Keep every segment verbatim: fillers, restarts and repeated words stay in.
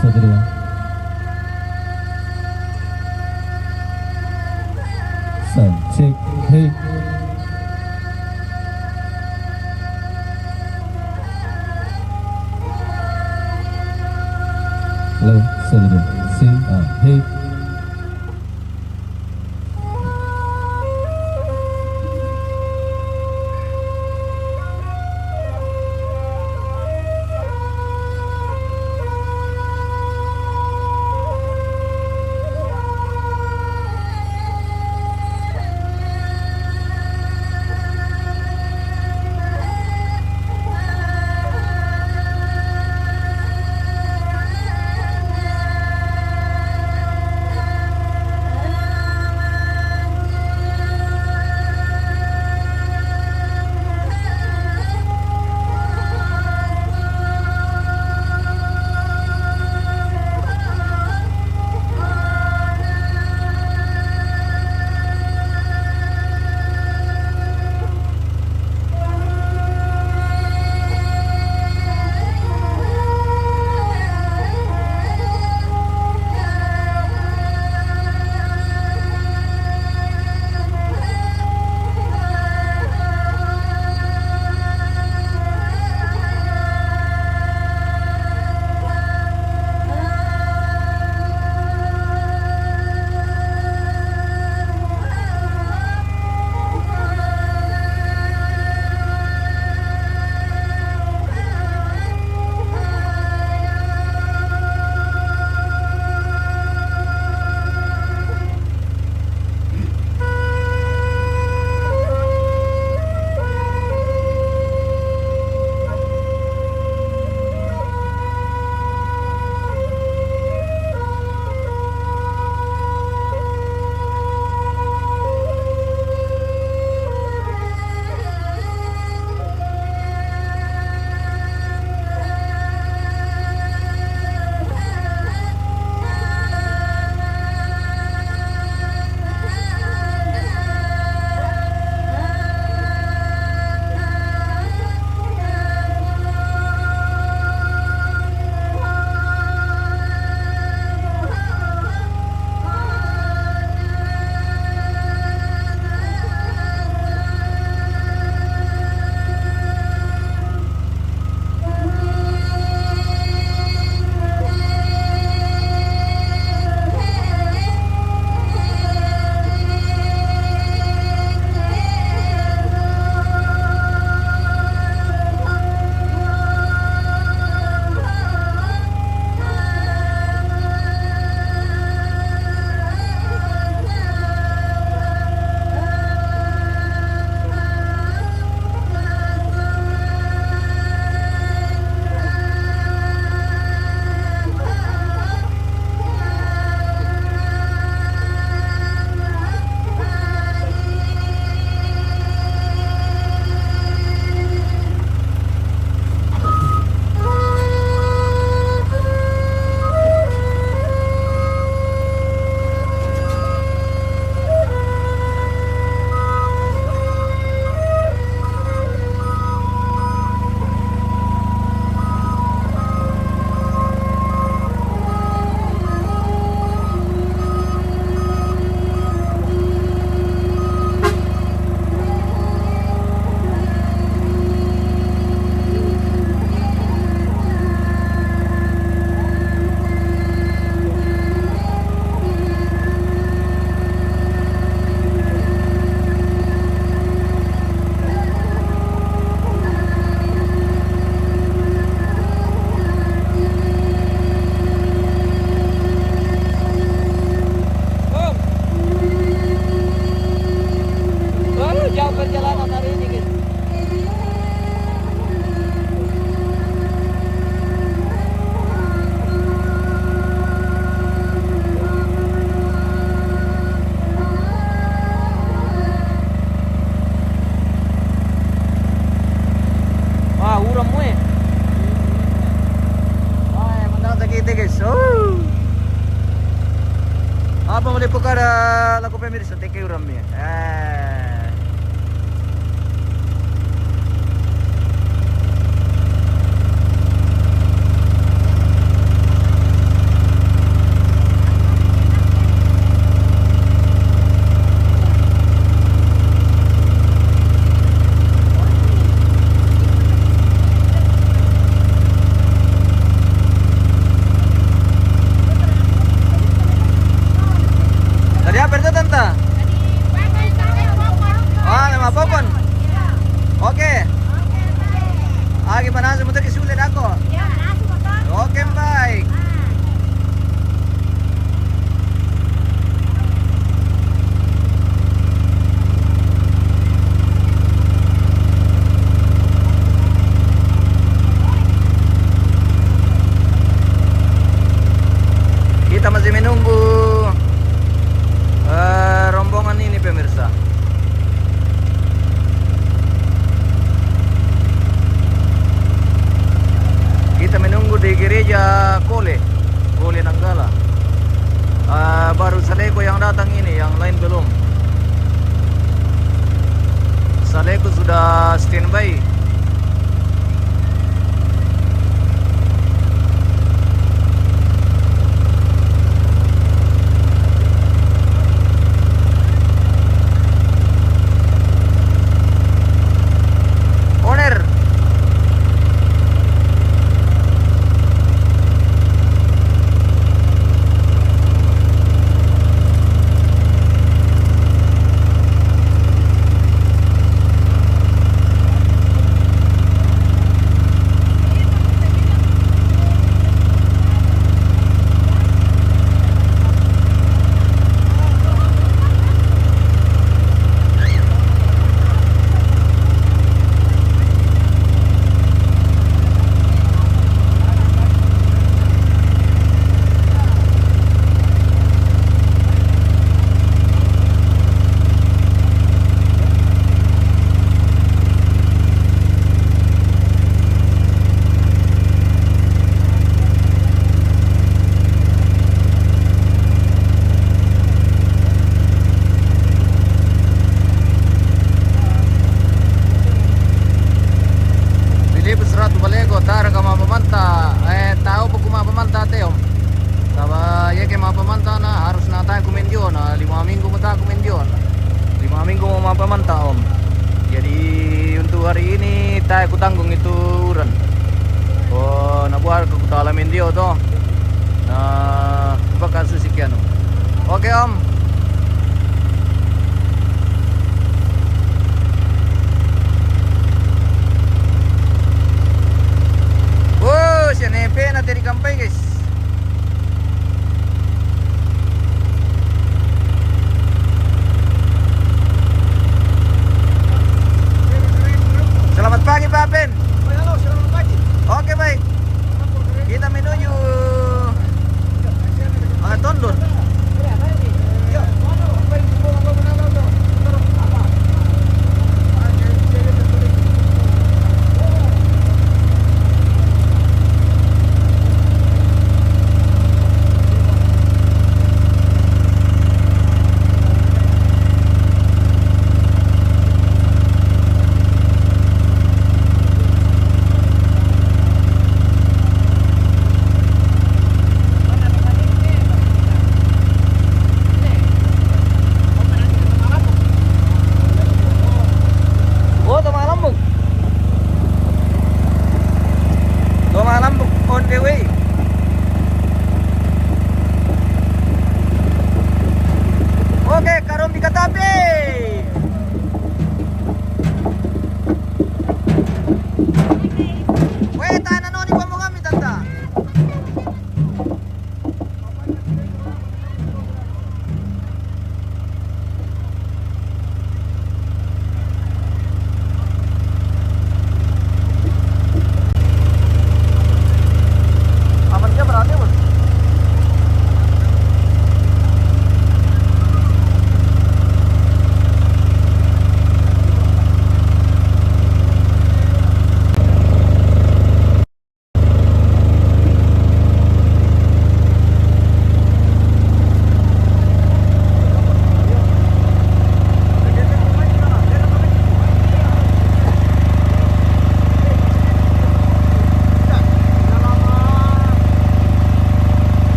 Satu, dua. Sound check, hey. Hello, satu, dua. Sing, ah, hey. Baru jauh perjalanan hari ini, guys. Ah, uran mo, eh. Ah, eh, mandang sa kite, guys. Oh. Apa mo di po kada lako pa mi sa teke uran mi. Ah. Tunggu, eh, rombongan ini, pemirsa. Kita menunggu di gereja Kole, Kole Nanggala. Eh, baru Saleko yang datang ini, yang lain belum. Saleko sudah standby. Owner.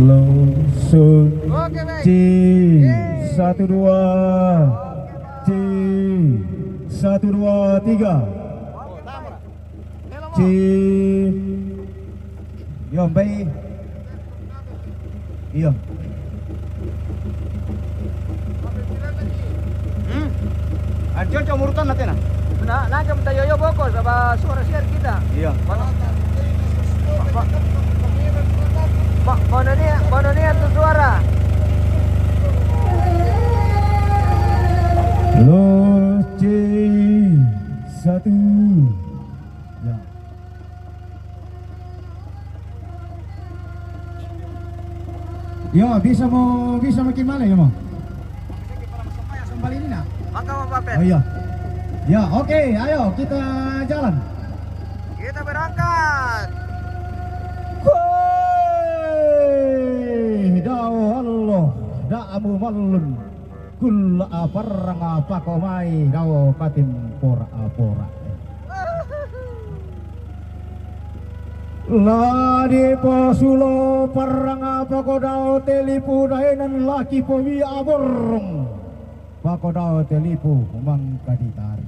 Langsung. Oke, baik. C, satu, dua. C, satu, dua, tiga. C. Yo, baik. Iyo. Hmm. Anco-anco murutan na tena. Na, na jam tayo yo boko, saba suara siar kita. Iyo. Mana? Ma, ma, mana ni, mana ni antu suara? Los C satu. Ya. Yo, bisa mo, bisa mo kimale yo mo. Sambal ini na. Maka mau papet. Oh iya. Ya, oke, ayo kita jalan. Kita berangkat. Hoi, dao Allah, da amu mallun. Kulla aparranga pako mai dao katim pora-pora. La dipasulo parranga pako dao telipu daenan laki powi aborrong. Pako dao telipu mangka ditarik.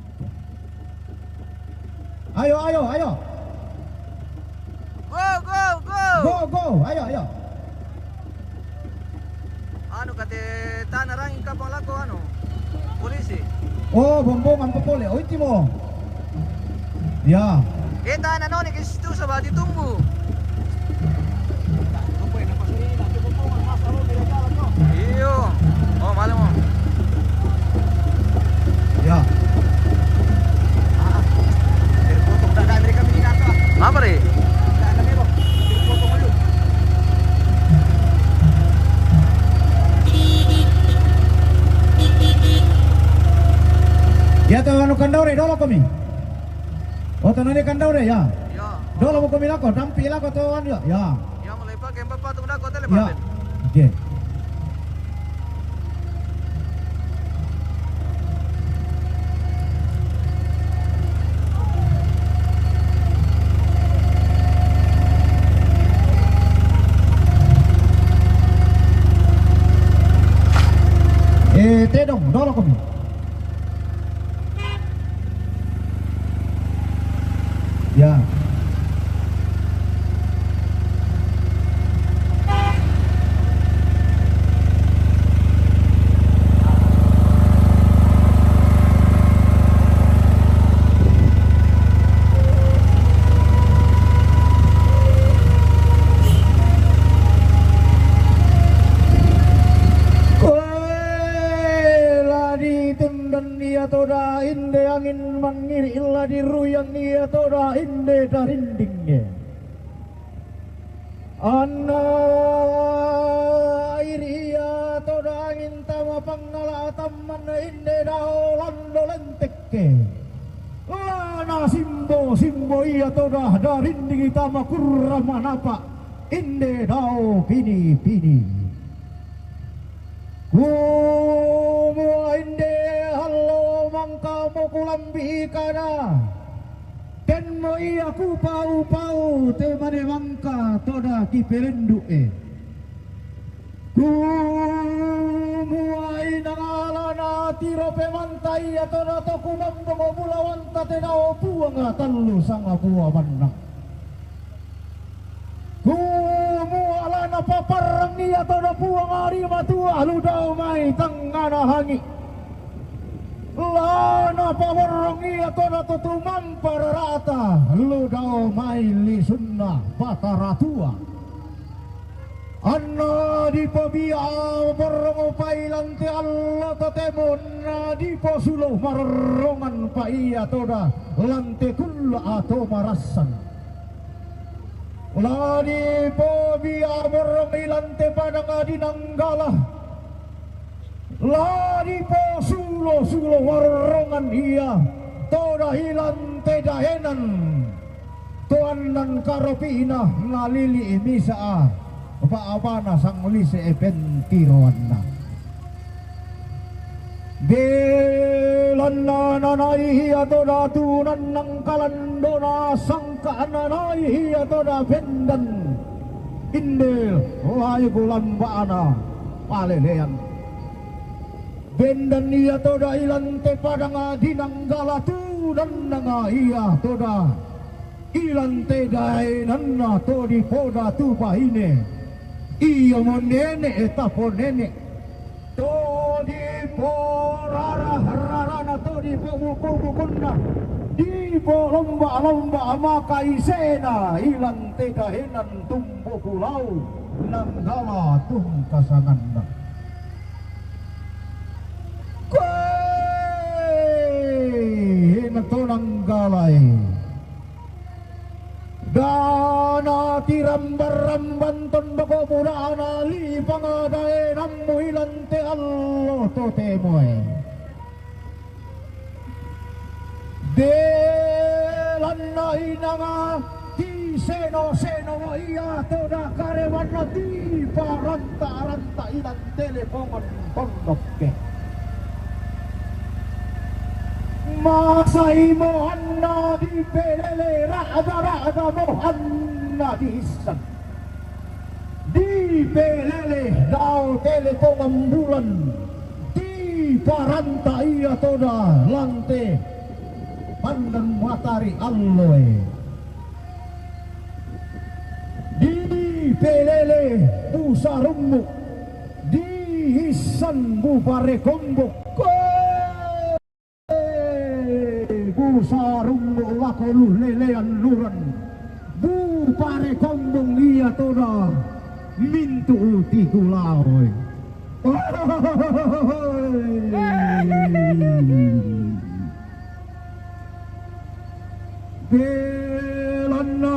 Ayo, ayo, ayo. Go, go, go. Go, go, ayo, ayo. Anu, kate tana rangi kapang lako anu, polisi. Oh, bombongan pa pole. Oh, iti mo. Ya. Kita na noni ke situ saba ditunggu. Iyo. Oh, malam, oh. Ya. Apa, Re? Ya, to anu kandau, Re, dolo komi. Oh, to nani kandau, Re, ya. Ya. Dolo mo komi lako, dampi lako to anu, ya. Ya. Ya, mulai pakai empat patung dako tele. Ya. Pakai. Oke. Eh, tedong, dolo komi. Ya. Koe la ditundan ia toda inde angin mangiri, la diruyang ia toda inde darinding. Anna iri ia toda angin tama pangngala tamman inde dao lando lentekke. Lana simbo-simbo ia toda darinding tama kurra manapa inde dao pini-pini. Kumua inde hallo mangka mo kulambi kada. Tenmo ia kupau-pau te mane mangka toda kipelendu e. Kumua inang alana tiro pemanta ia toda to kumambongo bulawanta te dao puang tallu sanga bua mannang. Kumua lana paparrang ia toda puang ari matua lu dao mai tangngana hangi. Lana paborrong ia toda to tumampara rata lu dao mai lisunna Batara Tua. Anna dipobia borrong pailante allo totemo na diposulo marorrongan pa ia toda lante kulla ato marassan. La dipobia borrong ilante padang adi nanggala. La diposulo-sulo warrongan ia toda ilante daenan. Toannan karopi'na nalili misa a. Apa-apana sanglise e pentiroanna. Belanna nanai ia toda tunan nangkalandona sangka nanai ia toda bendan. Inde layuk lamba'na palelean. Bendan ia toda ilan te padang dinanggala tunannanga ia toda ilan te daenanna to dipoda tu bahine. Ia mo nene' taponene'. To diporara-rarana, to dipobuku-bukunna, dipolomba-lomba maka isena ilan te daenan tumboku lau nanggala tungkasanganna. Koe, hena to nanggalae. Dana tiramban-ramban tondoko budana lipang daenammu ilan te allo totemoe. Belanna inanga tiseno-seno ia toda karewanna tiparanta-ranta ilan te lepongan tondokke. Masai mohanna dipelele, ra'da-ra'da mohanna dihissan. Dipelele dao te lepongan bulan, diparanta ia toda lan te pandan matari alloe. Dipelele bu sarummu, dihissan bu parekombong. Koe, bu sarummu lako lu lelean luran, bu parekombong ia toda mintu' tiku laoe. Belanna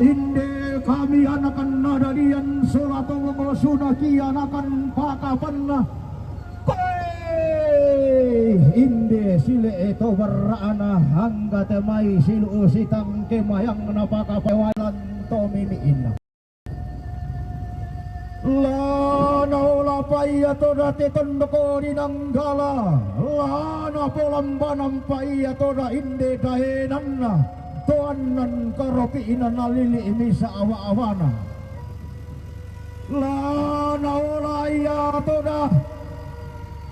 inde kami anakan nadadian sola to mongosuna kianakan pakapanna. Koe, inde sile'e to barra'na, angga te mai silu'u sitangke mayangna pakapawalan to mimi'inna. La naola pa ia toda te tondoko dinanggala, la napolambanan pa ia toda inde daenanna, to annan karopi'na nalili' misa' aba-abana. La naola ia toda,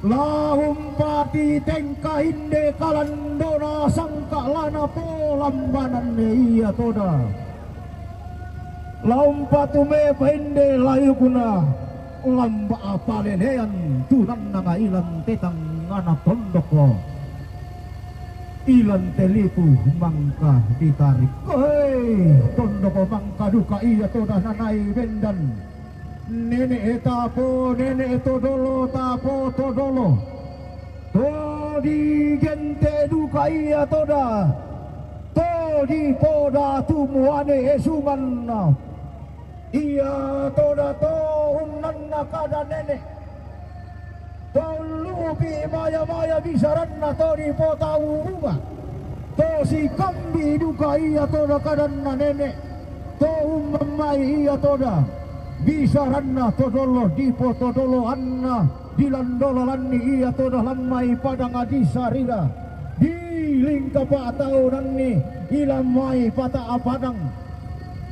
la umpatitengka inde kalandona sangka la napolambanan ia toda. La umpatumepa inde layukna lamba' palelean tunannanga ilan te tangngana tondoko. Ilan te lipu mangka ditarik. Hei, tondoko mangka duka ia toda nanai bendan. Nene' taponene' todolo, tapotodolo. To digente' duka ia toda, to dipoda tu muane esunganna. Ia toda to unnanna kada nene'. To ullupi maya-maya bisaranna to dipotau bunga. To sikambi duka ia toda kadanna nene'. To ummammai ia toda bisaranna todolo dipotodoloanna dilandolalanni ia toda lammai padang disarira. Dilingkapa taunanni ilammai pata'a padang.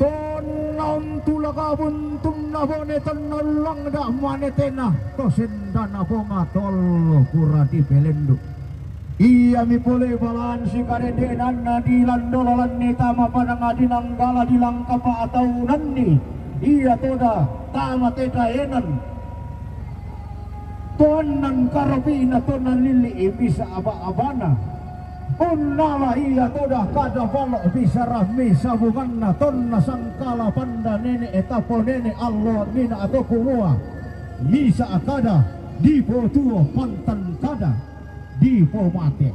Tonna untulaka buntunna bone, tonna ullangda manetena to sendana bonga, to allo pura dipelendu'. Iami pole balaan sikadendenanna dilandolalanni tama padang dinanggala dilangkapa taunanni ia toda tama te daenan. To annan karopi'na to nalili'i misa' aba-abana. Unnala ia toda kada balo' bisara misa' bunganna tonna sangkala panda nene' taponene' allo mina' to kumua, misa' kada dipotuo pantan kada dipomate.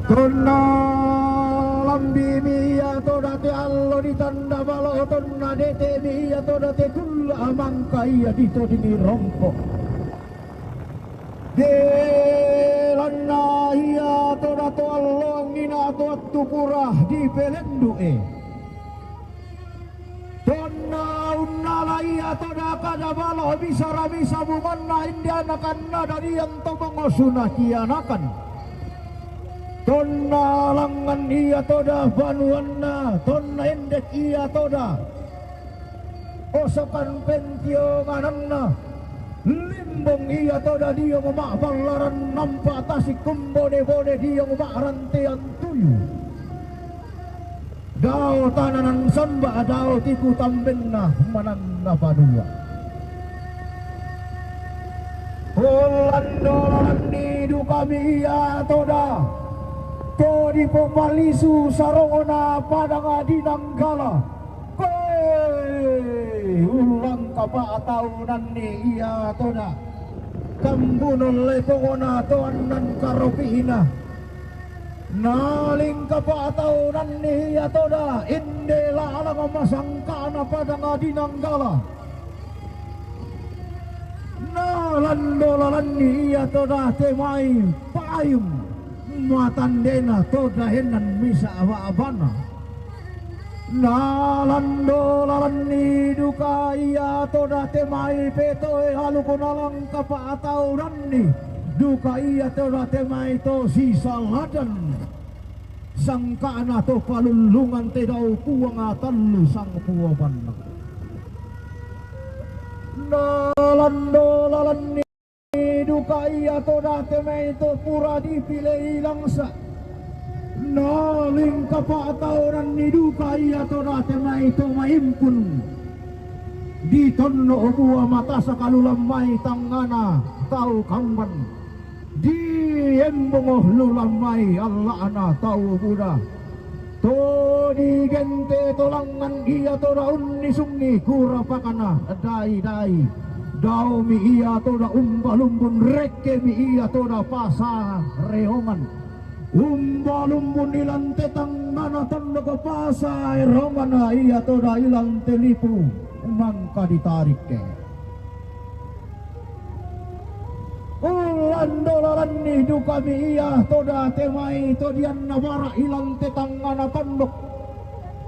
Tonna lambimi ia toda te allo ditanda balo', tonna dete'mi ia toda te kulla' mangka ia ditodingi rompo. Belanna ia toda to allo angina to attu pura dipelendu'e. Tonna unnala ia toda kada balo' bisara misa' bunganna inde anakanna dadian to mongosuna kianakan. Tonna langngan ia toda banuanna, tonna endek ia toda osokan pentiongananna, limbong ia toda diong ma'ballaran nampa tasik kumbone-bone diong ma'rantean tuyu. Dao tananan samba, dao tiku tambenna mananna padua. Hullandolalanni dukami ia toda to dipopalisu sarongona padanga dinanggala. Koe, ulang kapa'taunanni ia toda kambunon lepongona to annan karopi'na. Naling kapa'taunanni ia toda inde lalang masangka'na padanga dinanggala. Nalandolalanni ia toda te mai payung matandena toda enan misa ba'bana. Nalandolalanni duka ia toda te mai petoe aluko nalang kapa'taunanni duka ia toda te mai to sisaladan sangka'na to palullungan te dao puang tallu sangpuo banna. Nalandolalanni duka ia toda te mai to pura dipilei langsa. Naling kapa'taunanni duka ia toda te mai to maimpun di tonno bua matasa kalulan mai tangngana tau kamban. Di embongo lulan mai alla'na tau buda. To digente to langngan ia toda unnisungi kurapakana dai-dai. Daomi ia toda umbalumbun, rekkemi ia toda pasareongan. Umbalumbun ilante tangngana tondok pasareongana ia toda ilante lipu mangka ditarikke. Ullandolalanni dukami ia toda te mai to dianna bara ilante tangngana tondok.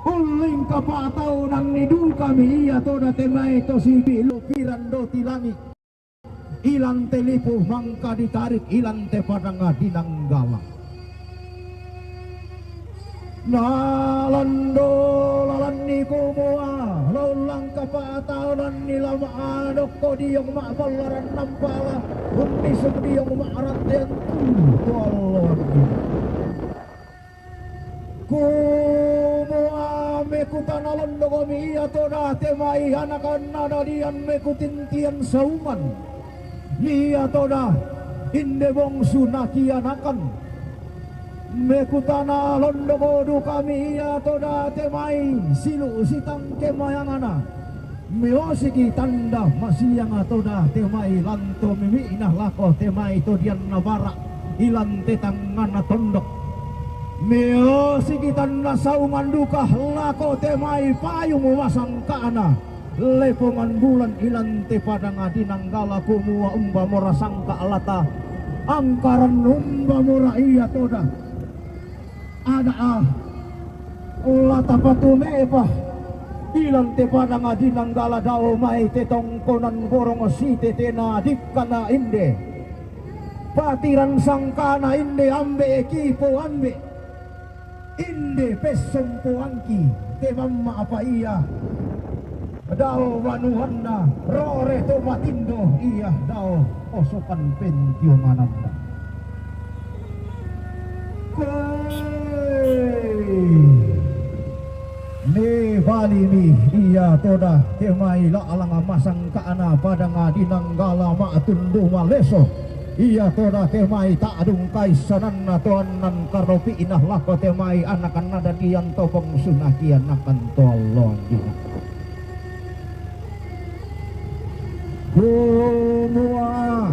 Ulling kapa'taunanni dukami ia toda te mai to sibi' lupiran doti langi' ilante lipu mangka ditarik ilante padanga dinanggala. Nalandolalanni kumua, laullang kapa'taunanni la ma'adokko diong ma'ballaran nampala unnisung diong ma'rantean tuyu to alloanni. Kumua mekutana londokomi ia toda te mai anakan nadadian mekutintian sauman. Ia toda inde bongsu nakianakan. Mekutana londoko dukami ia toda te mai silu' sitangke mayangana. Meosiki tanda masianga toda te mai lanto mimi'na lako te mai to dianna bara ilante tangngana tondok. Meosiki tanda saungan duka lako te mai payung masangka'na. Lepongan bulan ilante padanga dinanggala kumua umba mora sangka' lata angkaran umba mora ia toda. Ada'a lata patume'pa ilante padanga dinanggala dao mai te tongkonan borong sitetena dikkana inde. Patiran sangkana inde ambe' kipo ambe'. Inde pessompoangki te mamma' apa ia dao banuanna rore to matindo ia dao osokan pentiongananna. Koe. Mebalimi ia toda te mai la'langa masangka'na padanga dinanggala ma'tundu maleso. Ia toda te mai ta'dung kaissananna to annan karopi'na lako te mai anakan nadadian to bongsu nakianakan to alloanna. Kumua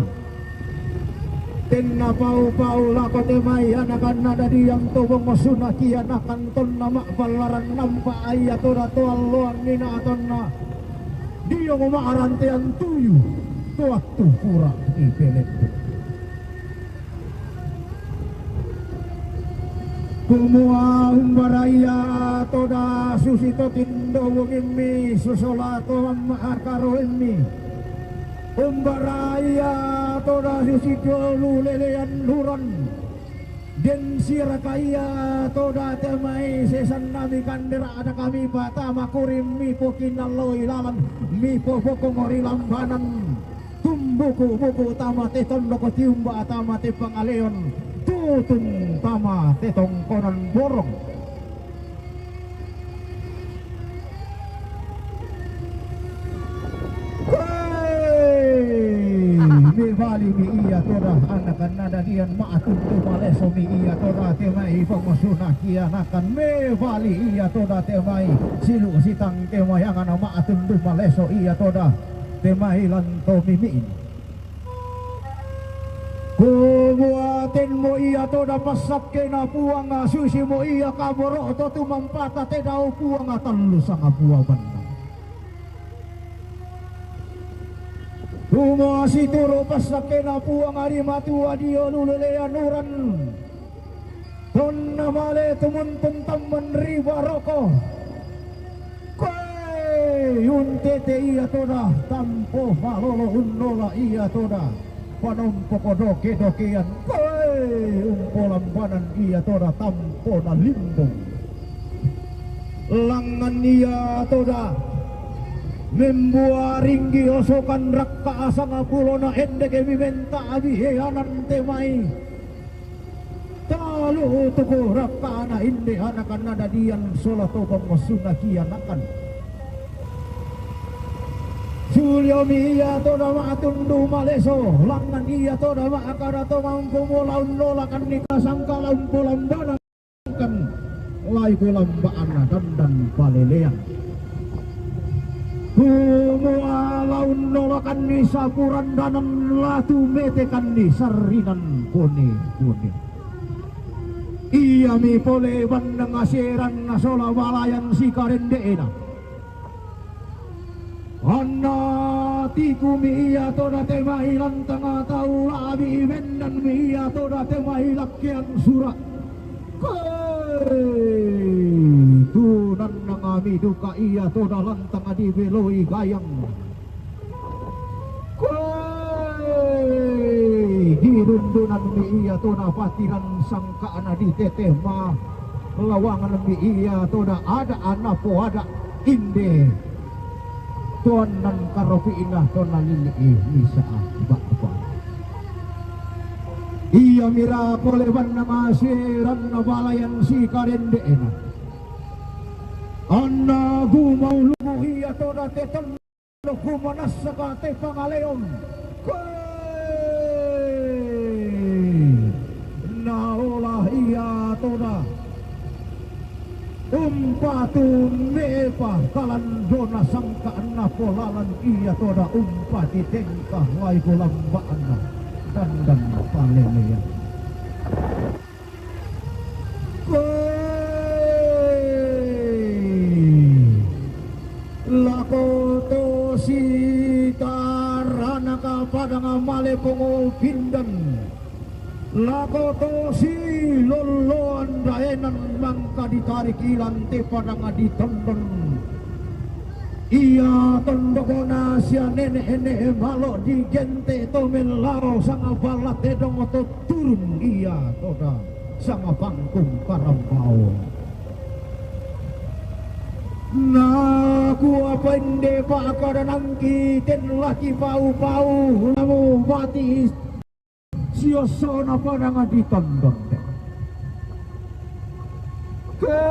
tenna pau-pau lako te mai anakan nadadian to bongsu nakianakan tonna ma'ballaran nampa ia toda to alloanna tonna diong ma'rantean tuyu to attu pura dipele'du. Kumua umbara ia toda susi to tindo bongimmi sosola to mamma' karoimmi. Umbara ia toda susi to lulelean luran. Den siraka ia toda te mai sesan nami kandera ada kami patama kurim mipo kinaloi lalan mipo bokong ori lambanan. Tumbuku-buku tama te tondoko tiumba tama te pangaleon. Tutung tama te tongkonan borong. Hei! Mebali mi ia toda anakan nadadian ma'atundu maleso mi ia toda te mai pangosuna kianakan mebali ia toda te mai silu sitang te mai angana ma'atundu maleso ia toda te mai lanto mimiin. Kumuaten mo ia toda pasakkena puanga susi mo ia kaboro to tumampata te dao puanga tallu sanga pua banna. Kumasi turu pasakkena puanga di matua dio lulelean uran. Tonna male tumuntun tamman ri baroko. Koe untete ia toda tampo malolo unnola ia toda. Panompoko doke-dokean koe umpolambanan ia toda tampo na limbong. Langan ia toda membuaringgi osokan rakka asanga pulona endeke mimenta abiheanan te mai. Talu tuku rakana inde anakan nadadian sola to pangosuna kianakan. Sulio mi ia toda ma'atundu maleso langan ia toda ma'akada to mangkumo laun nolakan ni kasangka laun polambanan kan lai kolambaan dandan palelean. Kumua laun nolakan ni sapuran danan latu metekan ni sarrinan kone-kone. Ia mi pole bannang aseran na sola balayan sikarendeena. Anna tiku mi ia toda te mai lantanga tau labi mendan mi ia toda te mai lakkean sura. Koe tunanna ngami duka ia toda lantanga di beloi gayang. Koe dirundunan mi ia toda patiran sangkana di tetema lawangan mi ia toda ada ana po ada inde. Tuannan karopi'na tonna lili'i misa'a ba'ba. Ia mira pole banna maseranna balayan sikarende'na. Anna gumaulumu ia toda te tendo gumanassaka te pangaleon. Koe naola ia toda. Umpatu mepa kalandona sangka napolalan ia toda umpati tengka lai kolamba'na dandan palelean. Koe lako to sitaranaka padanga male pongo pindan. Lako to silolloan daenan mangka ditarik ilan te padanga ditondon. Ia tondokona sia nene-ene malo digente to melao sanga bala tedong to turun ia toda sanga pangkung karambao. Naku apa inde pa kada nangki ten laki pau-pau lamu bati. Siosona padanga ditondon de. Ke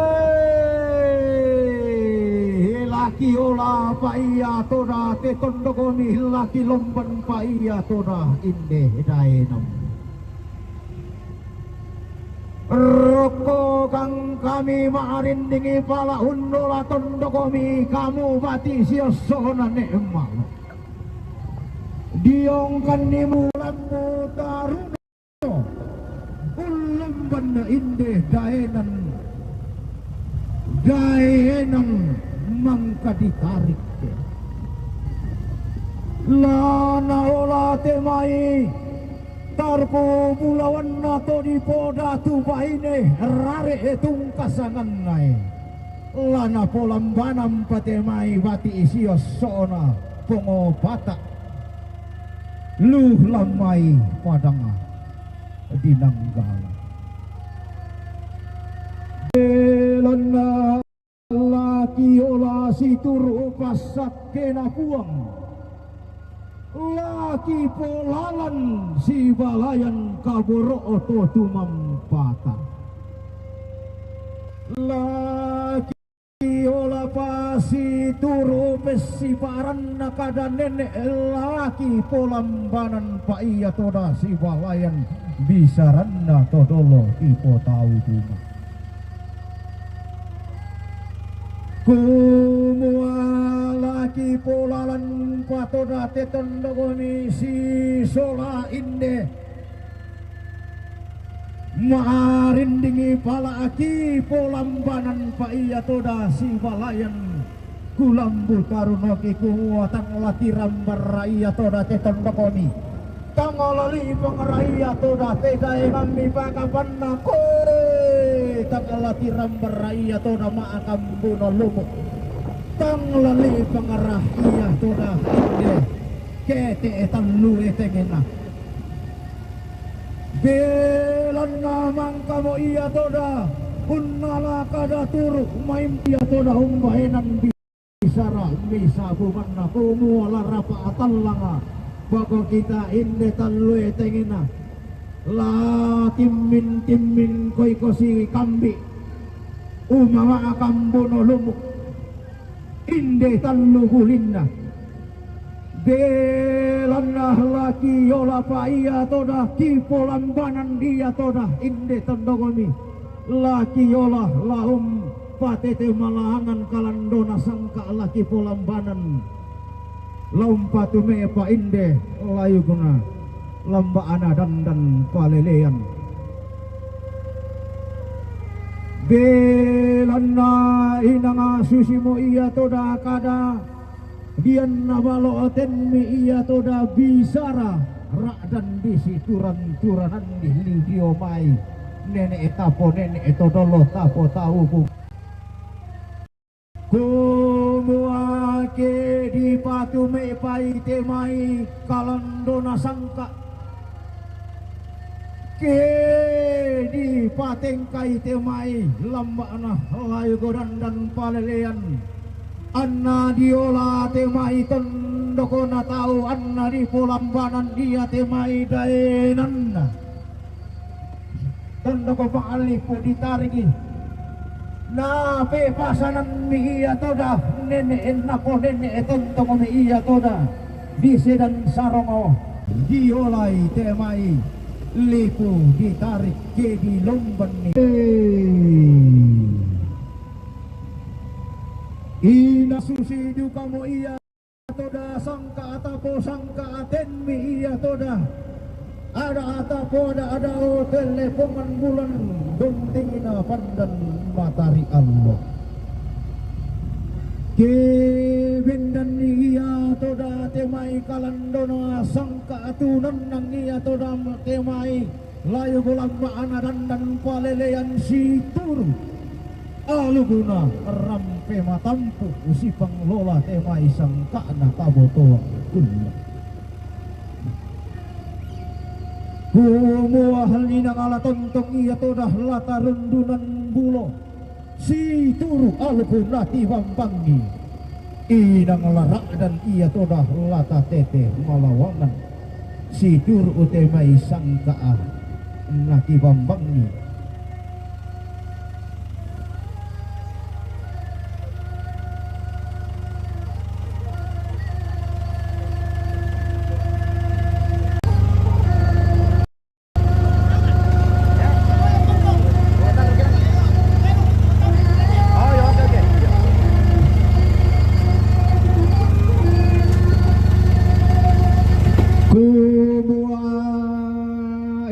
laki ola pa ia toda te tondokomi laki lomban pa ia toda inde daenam. Rokko kang kami ma'arindingi pala unnola tondokomi kamu bati siosona ne'malo. Diongkanni mulammu taruna ullumbanna inde daenan daenan mangka ditarik. Lana ola te mai tarku bulawanna to dipodatu baine rare tungkasangannae. Lana polambanam pate mai bati isio sona pongopata. Luh lamai padanga dinanggala. turu' passakkena Puang, la kipolalan sibalayan kaboro'o to tumampata. La kiola pasituru' pessiparanna kada nene', la kipolambanan pa ia toda sibalayan bisaranna to dolo kipotau tuma. Kumua la kipolalan pa toda te tondokomi sisola inde. Marindingi pala kipolambanan pa ia toda sibalayan. Kulambu tarunoki kumua tang la tirambarra ia toda te tondokomi. Tang la lipangra ia toda te daenammi pakapanna koe, tang la tirambarra ia toda ma'kambuno lumu'. Tang la lipangra ia toda inde kete'e tallue tengena. Belanna mangkamo ia toda unnala kada turu' maimpa ia toda umbaenan bisara misa bumanna kumua la rapa atallanga. Poko kita inde tallue tengena. La timmin-timmin koiko sikambi'. Umama kambuno lumu'. Inde tallu gulinna. Belanna la kiola pa ia toda kipolambanan ia toda inde tondokomi. La kiola la umpatete malaangan kalandona sangka' la kipolambanan. La umpatume'pa inde layukna lamba'na dandan palelean. Belanna inang susimo ia toda kada, dianna balo' tenmi ia toda bisara ra'dan di situran-turananni lidio mai nene' tapo nene' to dolo tapo taubu. Kumua ke dipatume'pai te mai kalandona sangka', ke dipatengkai te mai lamba'na layuk dandan palelean, anna diola te mai tondokona tau, anna dipolambanan ia te mai daenanna. Tondoko pa'lipu ditariki. Napepasananmi ia toda nene' napo nene' tontongomi ia toda di sedan sarongo diolai te mai lipu ditarik ke dilombanni. Ina susi dukamo ia toda sangka' atapo sangka' atenmi ia toda. Ada atapo ada, ada o tellepongan bulan buntingna pandan matari allo. Ke bendanni ia toda te mai kalandona sangka' tunannang ia toda te mai layuk lamba'na dandan palelean situru'. Alukna rampe matampu' sipanglola te mai sangka'na tabotoang kulla. Kumua inang la tontong ia toda la tarundunan bulo. Situru' alukna tibambangi. Inang la ra'dan ia toda la tatete malawangan. Situru' te mai sangka'a na tibambangi. Kumua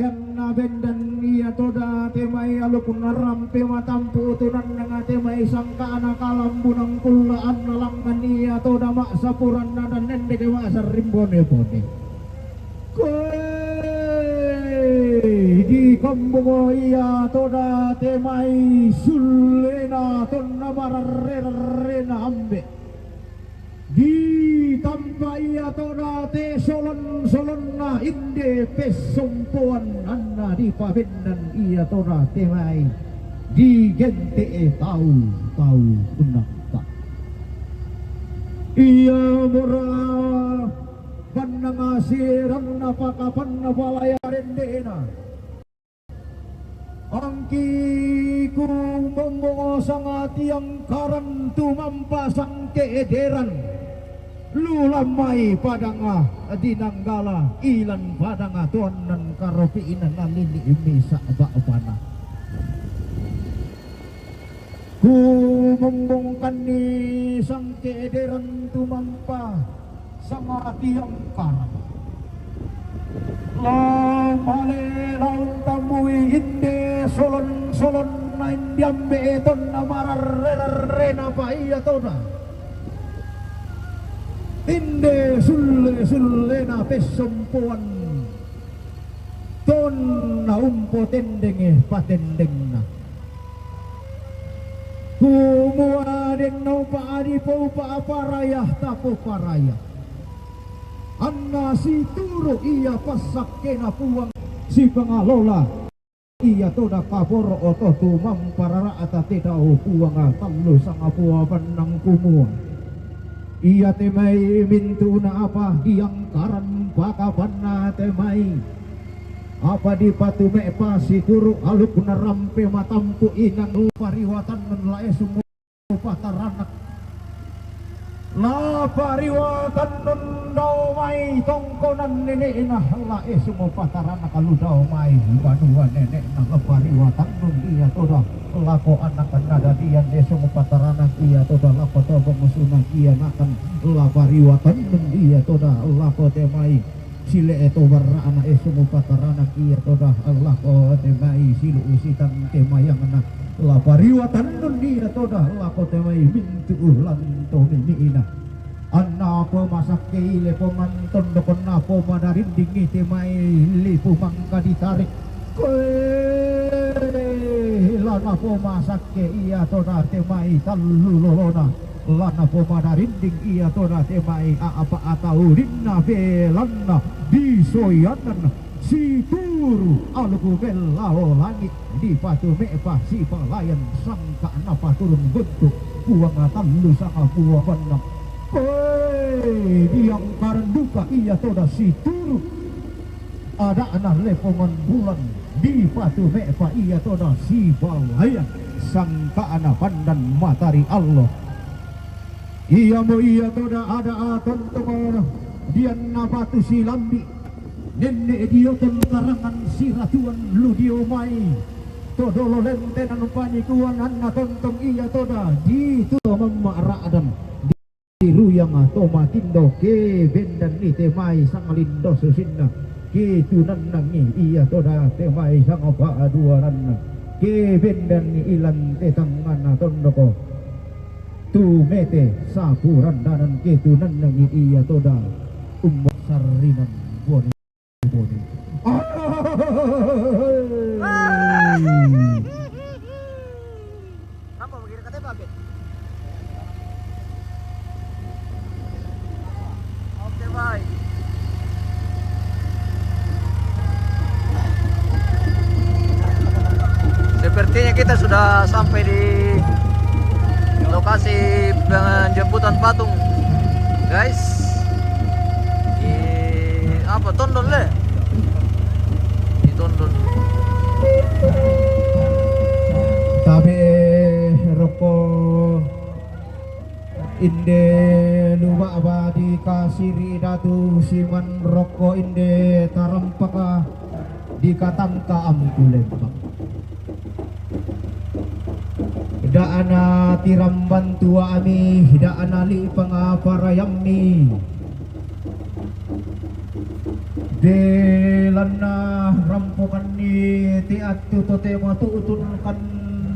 anna bendan ia toda te mai alukna rampe matampu' tunannang te mai sangka'na kalambunang kulla anna langngan ia toda ma'sapuranna dan nendeke ma'sarring bone-bone. Koe dikombongo ia toda te mai sullena tonna mararre-rarrena ambe'. Ditampa ia toda te solon-solonna inde pessompoan anna dipabendan ia toda te mai digente'e tau-tau kunnanta. Iya mura bannang asiranna pakapanna palaya rendena. Angkiku mombongo sangatiang karan tumampa sangke ederan. Lulammai padanga dinanggala ilan padanga tuannan karopi'na nalili misa ba'bana. Kumombongkanni sangke ederan tumampa sangatiang karan. La male laung tambui inde solon-solonna indiambe tonna mararre-rarrena pa iya toda. Inde sulle-sullena pessompoan tonna umpotendengi patendengna. Kumua denna upa adipoupa paraya tapoparaya. Anna situru ia passakkena Puang sipangalola. Ia toda kaporo oto tumampa rara'ta te dao Puang tallu sangapua bannang kumua. Ia te mai mintu'na apa diangkaran pakapanna te mai. Apa dipatume'pa situru alukna rampe matampu inang pariwatanna la esung pataranak. La pariwatannun dao mai tongkonan nene'na la esung pataranak lu dao mai banua nene'na la pariwatannun ia toda lako anakanna dadian esung pataranak ia toda lako tobong sunakianakan la pariwatannun ia toda lako te mai. Sile'e to barra'na esung pataranak ia toda lako te mai silu usitan te mayangna la pariwatannun ia toda lako te mai mintu ulan to mimi'ina. Anna pomasakke ile pongan tondokonna pomadarindingi te mai lipu mangka ditarik. Koe lana pomasakke ia toda te mai tallu lolona. Lana pomadarinding ia toda te mai a'pa ataulinna belanna disoiananna situru aluku mellao langi dipatume'pa sipalayan sangka'na paturung guntu Puang tallu sangapua bannang. Koe diangkaran duka ia toda situru ada'na lepongan bulan dipatume'pa ia toda sibalayan sangka'na pandan matari allo. Iamo ia toda ada atontongo dianna batu silambi nenne dioton karangan siratuan lu dio mai to dolo lentenan panikuan anna tontong ia toda ditu mamma ra'dan. Diruyang to matindo ke bendanni te mai sanglindo susinna ke tunannangi ia toda te mai sangapa duaranna ke bendanni ilan te tangngana tondoko tu mete sapurandanan ke tunannangi ia toda ummo sarrinan boni. Kenapa begini katanya, Pak? Oke, baik. Sepertinya kita sudah sampai di lokasi penjemputan patung, guys. Di apa, Tondon le? Di Tondon. Tabe rokko inde luba'ba dikasiri datu siman rokko inde tarampaka dikatangka ampu lembang. Da'na tiramban tuami, da'na li'panga parayammi. Belanna rampokanni te attu totemo tu'tunkan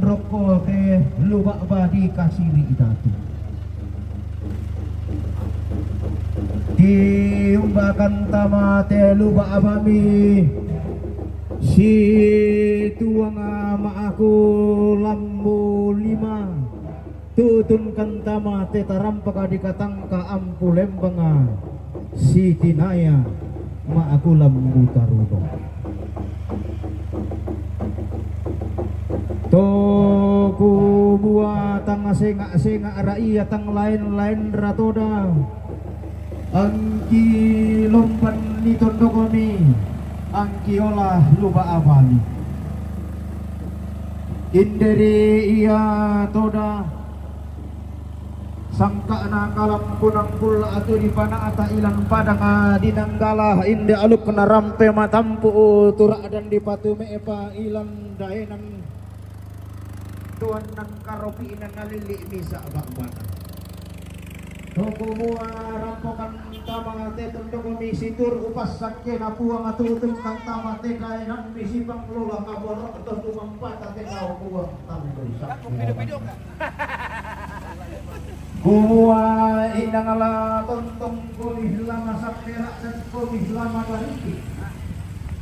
rokko te luba'ba dikasiri datu. Tiumbakan tama te luba'bami situang ma'aku lambu lima. Tu'tunkan tama te tarampaka dikatangka ampu lembanga sitinaya ma'aku lambu taruno. Toku Buatang senga-senga ra ia tang laen-laen ra toda. Angki lompan ni tondokmi, angki ola luba abami. Inderi ia toda, sangka'na kalampunang kulla atu dipana'ta ilan padang di Nanggala, inde alukna rampe matampu' tu ra'dan dipatume'pa ilan daenan. Tuan nang karopi'na nalilli' misa' ba'bana. To kumua rampokan tama te tondokmi situru' passakkena Puang, tutungkan tama te daenammi sipanglola kaboro' to tumampata te tau Puang tallu sakke. Kumua inang la tontong kumi la masakke ra'dan kumi la matariki.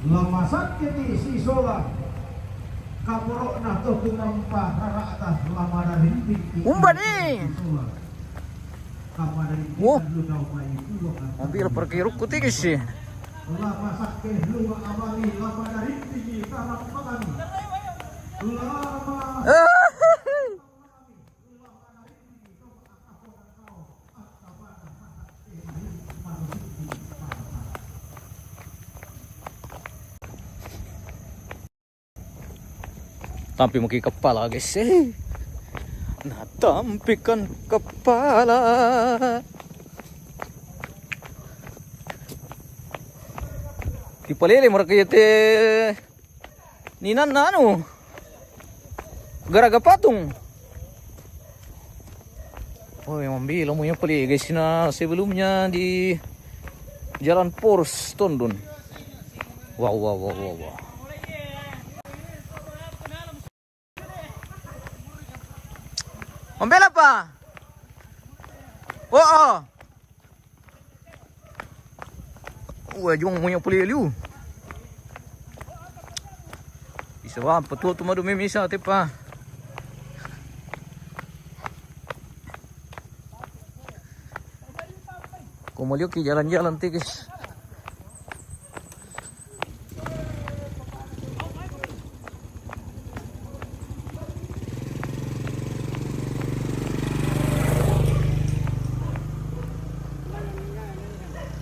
La masakke ti sisola. Kaboro'na to tumampa rara'ta la madarimpikki. Umba ni? Sola. Kamadarimpi. Wo. Lu tau mai pulo kan. Mobil parkirukku tinggi sih. La masakke lua abali la madarimpikki tarampakami. La mas- Eh. Tampi maki kepala, guys, eh. Nah, tampikan kepala. Kipalele mereka ya te. Ni nan anu. Garaga patung. Oh, memang bilo mo yang pali, guys, na sebelumnya di Jalan Pors Tondon. Wow, wow, wow, wow, wow. Mambela pa? Oo. Ua jong mo yang pali liu. Bisa wa, petua tu madu mimisa tepa. Ko maliu ki jalan-jalan ti, guys.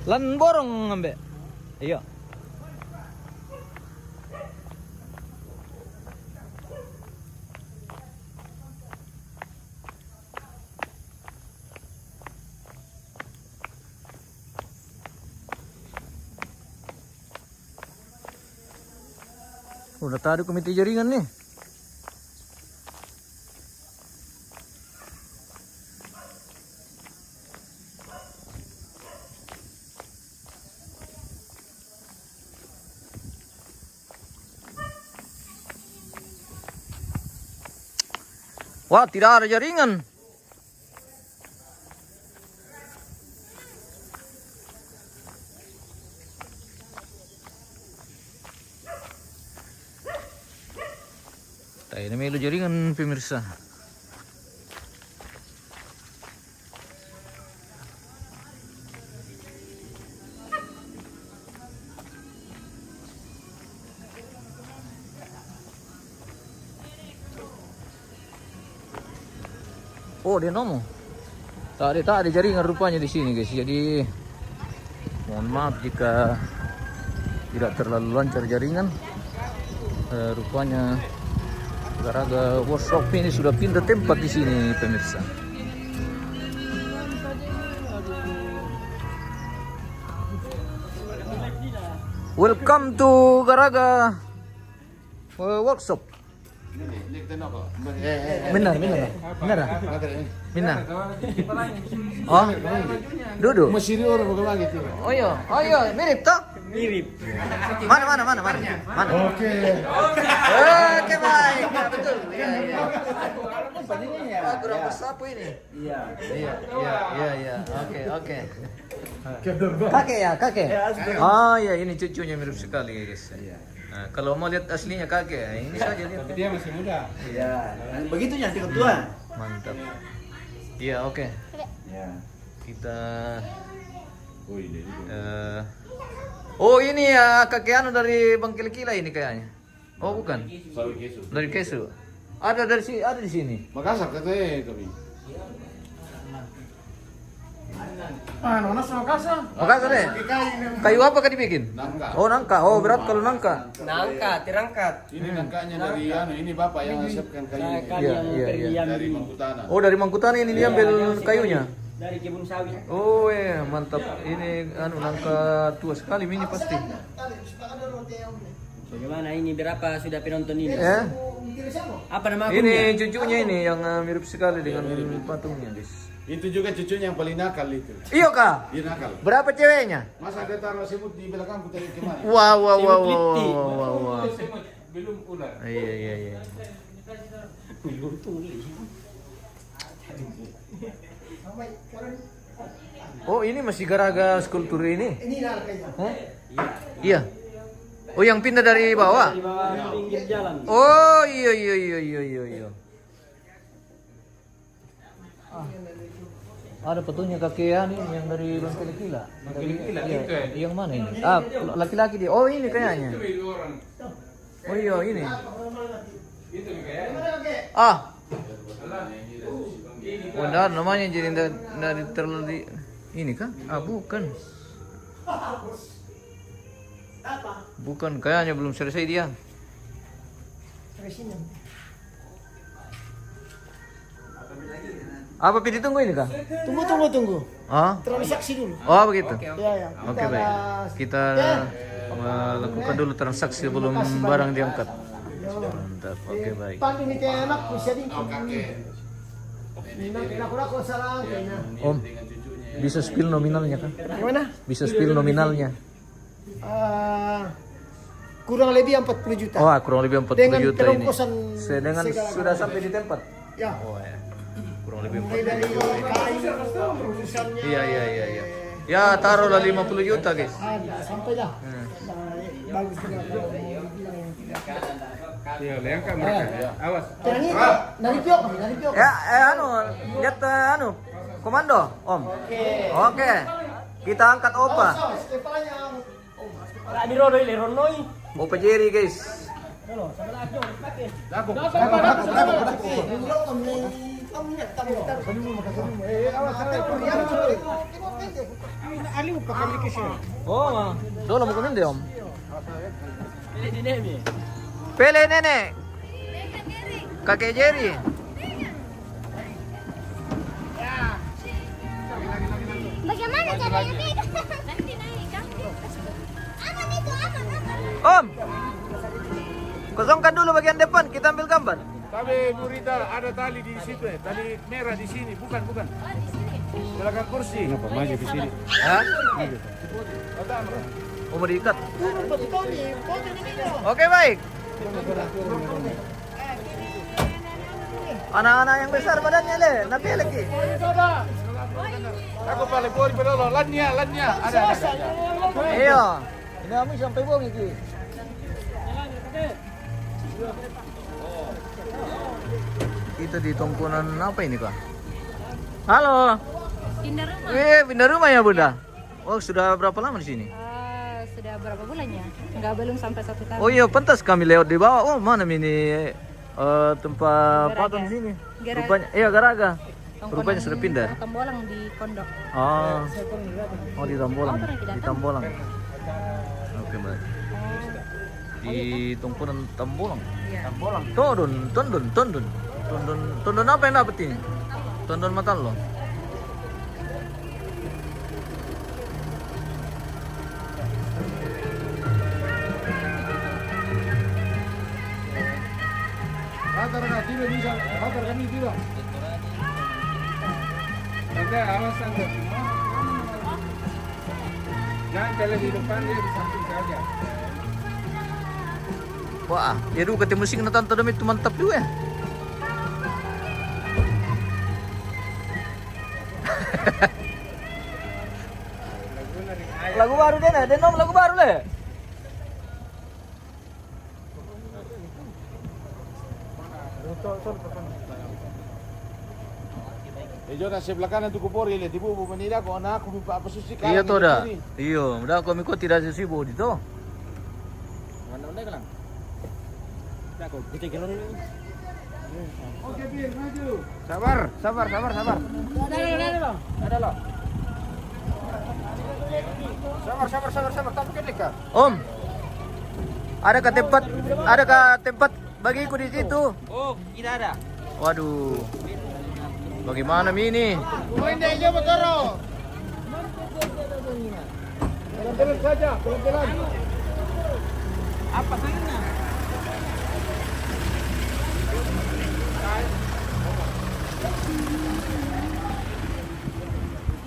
Lan borong ambe. Iya. Udah tadi komite jaringan nih. Wah, tidak ada jaringan. Tae na melo jaringan, pemirsa. Oh, dia nomo. Tak ada, tak ada jaringan rupanya di sini, guys. Jadi, mohon maaf jika tidak terlalu lancar jaringan. Eh, rupanya Garaga Workshop ini sudah pindah tempat di sini, pemirsa. Welcome to Garaga, eh, Workshop. Benar, benar. Benar. Benar. Oh. Duduk. Masih di orang bukan lagi tu. Oh iya, oh iya, mirip toh? Mirip. Mana, mana, mana, mana? Mana? Oke. Oke, baik. Ya, betul. Ya, ya. Ah, kurang bersapu ini. Iya. Iya, iya, iya, iya. Oke, oke. Kakek ya, kakek? Oh iya, ini cucunya mirip sekali, guys. Iya. Nah, kalau mau lihat aslinya kakek, ini saja lihat. Tapi dia masih muda. Iya. Begitu ya, si ketua. Mantap. Iya, oke. Iya. Kita, eh, oh, ini ya, kakek anu dari Bang Kila-Kila ini kayaknya. Oh, bukan. Dari Kesu. Ada dari sini, ada di sini. Makassar katanya kami. Ah, nona sama Makassar. Makassar, eh? Kayu apa kau dibikin? Nangka. Oh, nangka. Oh, berat kalau nangka. Nangka, terangkat. Ini nangkanya dari, anu, ini bapak yang siapkan kayu. Iya, iya, iya. Dari Mangkutana. Oh, dari Mangkutana ini dia ambil kayunya. Dari kebun sawit. Oh, eh, mantap. Ini, anu, nangka tua sekali ini pasti. Bagaimana ini, berapa sudah penonton ini? Ya. Apa nama akunnya? Ini cucunya ini yang, eh, mirip sekali dengan patungnya, guys. Itu juga cucunya yang paling nakal itu. Iya kah? Dia nakal. Berapa ceweknya? Masa dia taruh semut di belakangku tadi kemarin? Wah, wah, wah, wah, wah, wah, wah. Semut, belum ular. Iya, iya, iya. Belum tulis. Oh, ini masih garaga skulptur ini? Hah? Iya. Oh, yang pindah dari bawah? Dari bawah, pinggir jalan. Oh, iya, iya, iya, iya, iya, iya. Ah. Ada fotonya kakek anu yang dari Bangkele Kila. Bangkele Kila, iya, itu, eh. Yang mana ini? Ah, laki-laki dia. Oh, ini kayaknya. Itu, itu orang. Oh iya, ini. Itu, kayak. Ah. Alah. Oh, ndak, namanya jadi ndak, ndak terlalu di ini kah? Ah, bukan. Bukan, kayaknya belum selesai dia. Apa pi ditunggu ini kah? Tunggu, tunggu, tunggu. Ah? Transaksi dulu. Oh, begitu. Oke, oke. Ya, ya. Oke, baik. Kita melakukan dulu transaksi sebelum barang diangkat. Mantap. Oke, baik. Pandu ni teh anak ku sedikit. Minang kena kurang salah kena. Om, bisa spill nominalnya kah? Bagaimana? Bisa spill nominalnya. Ah, kurang lebih empat puluh juta. Oh, kurang lebih empat puluh juta ini. Dengan perongkosan segala macam. Dengan sudah sampai di tempat? Ya. Oh, ya. Kurang lebih empat puluh juta ini. Mulai dari kayu, perongkosannya. Iya, iya, iya, iya. Ya, taruhlah lima puluh juta, guys. Ada, sampai dah. Hmm. Nah, bagus juga kalau mau dibilang yang tidak. Iya, leangkan mereka. Awas. Terakhir, dari Piok, dari Piok. Ya, eh, anu, lihat, eh, anu, komando, Om. Oke. Oke. Kita angkat Opa. Awas, awas, kepalanya. Ora di rodo ile ronoi. Opa Jerry, guys. Oh, dolo mau komen dia, Om. Pele nenek. Kakek Jerry. Bagaimana caranya? Nanti naik, kan? Aman itu, aman, aman. Om, kosongkan dulu bagian depan, kita ambil gambar. Tapi Bu Rita, ada tali di situ, eh. Tali merah di sini, bukan, bukan. Oh, di sini. Belakang kursi. Kenapa maju di sini? Hah? Oh, mau diikat? Oke, baik. Anak-anak yang besar badannya, le, napi lagi? Aku paling bori pedolo, lania, lania. Ada, ada, ada. Iya. Ini kami sampai bori ki. Kita di tongkonan apa ini, Pak? Halo. Pindah rumah. Eh, pindah rumah ya, Bunda? Oh, sudah berapa lama di sini? Eh, sudah berapa bulan ya? Enggak, belum sampai satu tahun. Oh iya, pantas kami lewat di bawah. Oh, mana ini, eh, tempat patung di sini? Garaga. Rupanya, iya, Garaga. Rupanya sudah pindah. Tongkonan Tembolang di Kondok. Oh. Oh, di Tembolang. Di Tembolang. Oke, baik. Di tongkonan Tembolang. Iya. Tondon, tondon, tondon. Tondon, tondon apa yang dapat ini? Tondon matan lo. Batar ka tiba bisa, batar kami tiba. Tante, awas, tante. Jangan kalian di depan, dia di samping saja. Wah, ya duka te musik na tanta dami tu mantap juga ya. Lagu baru dia na, dia nom lagu baru le. Eh, Jonas, sebelah kanan tu kupori le, tibu bu menida ko na aku mi pa apa susi. Iya to da. Iyo, da ko mi ko tidak susi bodi to. Mana udah kelang? Da ko kita kelang. Sabar, sabar, sabar, sabar. Ada lo. Sabar, sabar, sabar, sabar. Tapi kan dekat. Om, ada ke tempat, ada ke tempat bagiku di situ? Oh, tidak ada. Waduh, bagaimana mi ini? Pelan-pelan saja, pelan-pelan. Apa sana?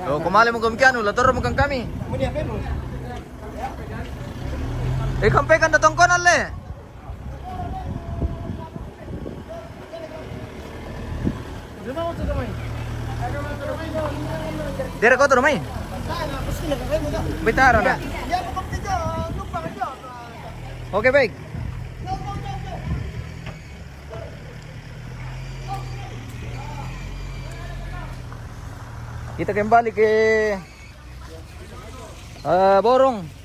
Oh, kumali mo kami kianu, lator mo kang kami. Ikampay kan datong ko na le. Dire ko to, Romay. Bitara na. Okay, Peg. Kita kembali ke, eh, Borong.